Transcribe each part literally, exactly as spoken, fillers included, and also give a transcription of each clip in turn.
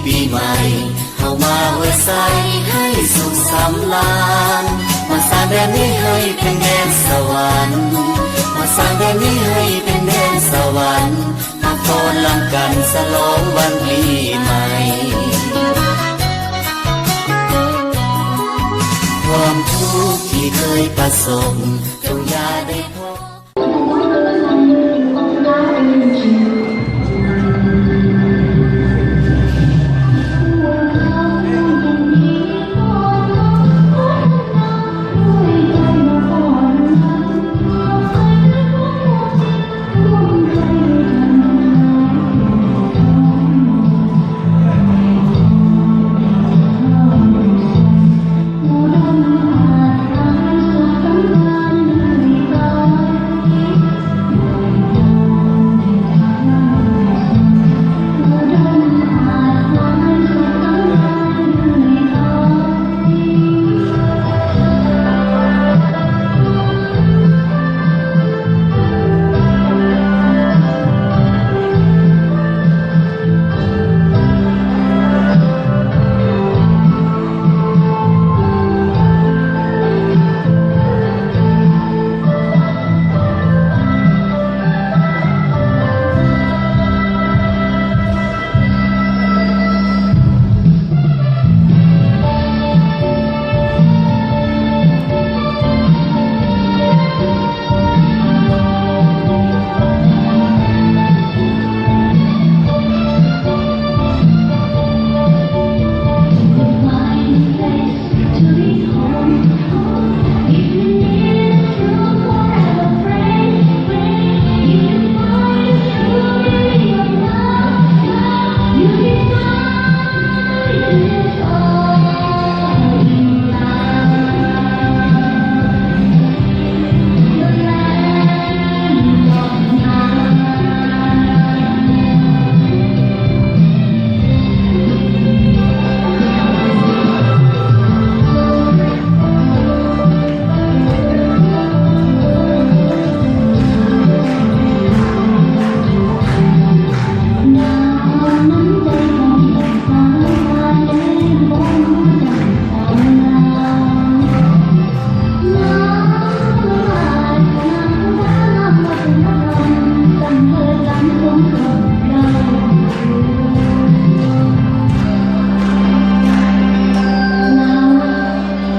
ปีใหม่ เข้ามาอวยชัยให้สุขสำราญ มาสร้างแดนนี้ให้เป็นแดนสวรรค์ มาสร้างแดนนี้ให้เป็นแดนสวรรค์ มาฟ้อนรำกันฉลองวันปีใหม่ ความทุกข์ที่เคยประสบ จงอย่าได้พบ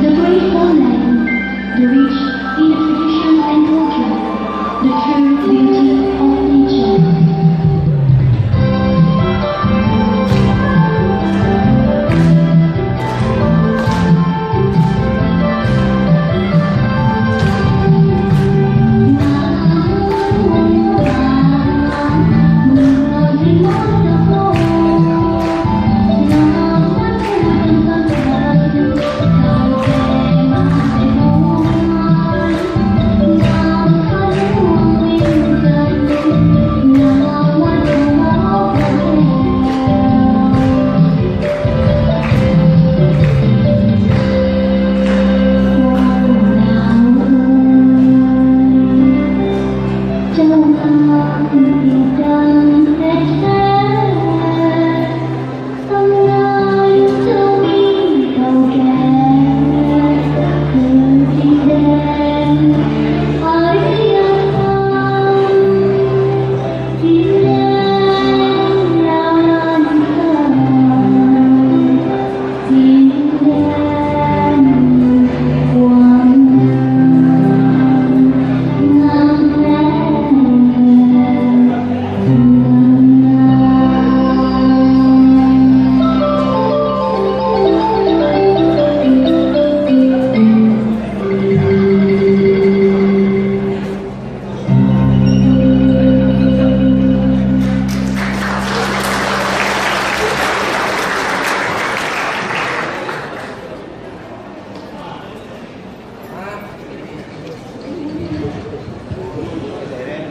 The great homeland, the rich in tradition and culture, the true beauty of nature.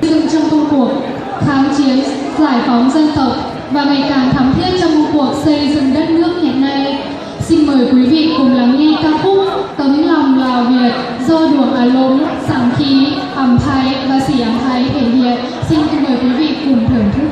Dựng trong công cuộc kháng chiến, giải phóng dân tộc và ngày càng thắm thiết trong công cuộc xây dựng đất nước hiện nay. Xin mời quý vị cùng lắng nghe ca khúc Tấm lòng Lào Việt do Duong Alom, Sảng Khi, Ảng Phay và Sỉ Ảng Phay thể hiện. Xin mời quý vị cùng thưởng thức.